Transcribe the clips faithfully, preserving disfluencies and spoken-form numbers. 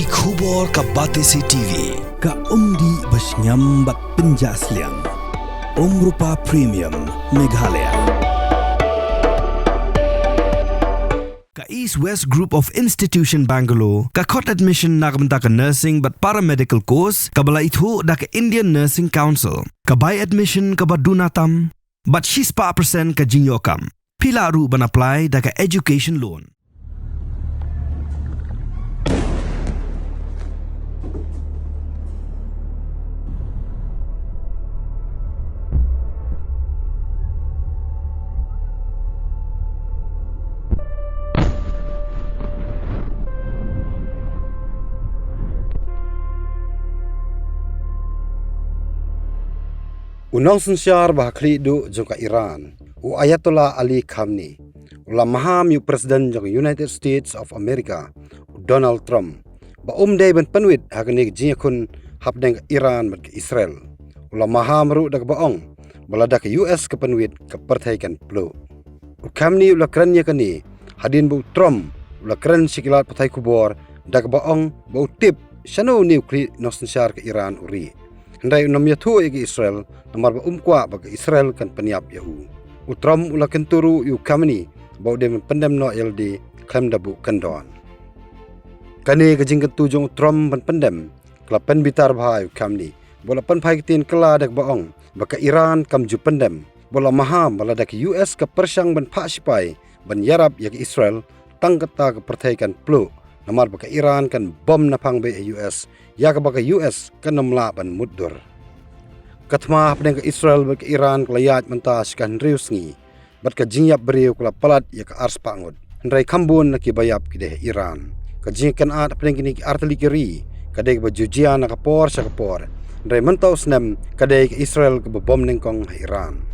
Ki khubor ka Batesi T V. Ka umdih ba shngiam bad pynjah sliang. Umrupa Premium, Meghalaya. Ka East West Group of Institution Bangalore ka khot admission na ka bynta ka nursing bad paramedical course kaba la ithuh da ka Indian Nursing Council. Ka bai admission kaba duna tam bad shispah percent ka jingïoh kam. Phi lah ruh ban apply da ka education loan. U nongsynshar ba ha khlieh duh jong ka Iran, u Ayatollah Ali Khamenei, u la maham ïa u President jong ka United States of America, u Donald Trump, ba um dei ban pynwit ha kane ka jingïakhun hapdeng ka Iran bad ka Israel. U la maham ruh da kaba ong ba lada ka U S ka pynwit, ka pyrthei kan pluh. U Khamenei u la kren ïa kane hadien ba u Trump u la kren sha ki lad pathai khubor da kaba ong ba u tip shano une u khlieh nongsynshar ka Iran u rieh. Hynrei um ïathuh ïa ka Israel namar ba um kwah ba ka Israel kan pynïap ïa u. U Trump u la kyntu ruh ïa u Khamenei ba u dei ban pyndem noh ïa lade khlem da buh kyndon. Kane ka jingkyntu jong u Trump ban pyndem ka la pynbitar bha ïa u Khamenei, ba u la pynphai ktien kylla da kaba ong ba ka Iran kam ju pyndem, ba u la maham ba lada ka U S ka pyrshang ban phah shipai ban ïarap ïa ka Israel, tang kata ka pyrthei kan pluh, namar ba ka Iran kan bom naphang beit ha U S, ïa kaba ka U S kan ym lah ban mutdur. Ka thma hapdeng ka Israel bad ka Iran ka la ïaid mynta sha ka hynriew sngi, bad ka jingïap briew ka la palat ïa ka arspah ngut. Hynrei kham bun na kiba ïap ki dei ha Iran. Ka jingkynad hapdeng kine ki artylli ki ri ka dei kaba ju jia na ka por sha ka por. Hynrei mynta u snem ka dei ka Israel kaba bom nyngkong ha Iran.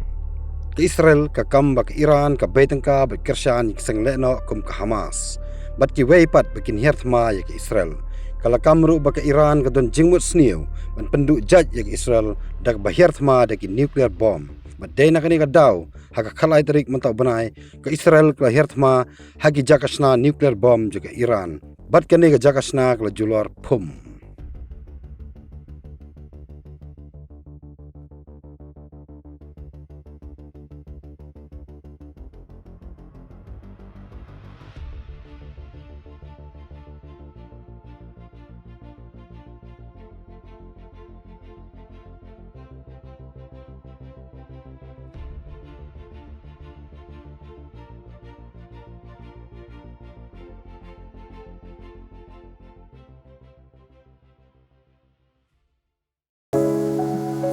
Ka Israel ka kam ba ka Iran ka bei tyngka bad kyrshan ïa ki seng lehnoh kum ka Hamas, bad kiwei pat ba kin hiar thma ïa ka Israel. Ka la kam ruh ba ka Iran ka don jingmut sniew ban pynduh jait ïa ka Israel da kaba hiar thma da ki nuclear bomb. Bad dei na kane ka daw, ha ka khatlai tarik mynta u bnai, ka Israel ka la hiar thma ha ki jaka shna nuclear bomb jong ka Iran. Bad kane ka jaka shna ka la julor phum.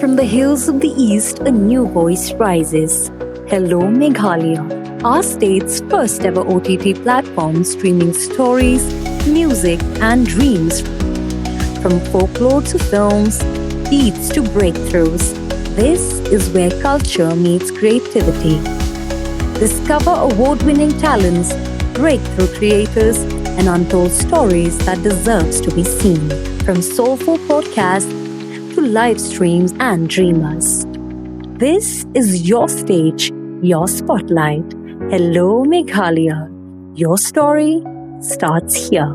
From the hills of the East, a new voice rises. Hello, Meghalaya. Our state's first ever O T T platform streaming stories, music, and dreams. From folklore to films, beats to breakthroughs, this is where culture meets creativity. Discover award winning talents, breakthrough creators, and untold stories that deserves to be seen. From soulful podcasts to live streams and dreamers. This is your stage, your spotlight. Hello, Meghalaya. Your story starts here.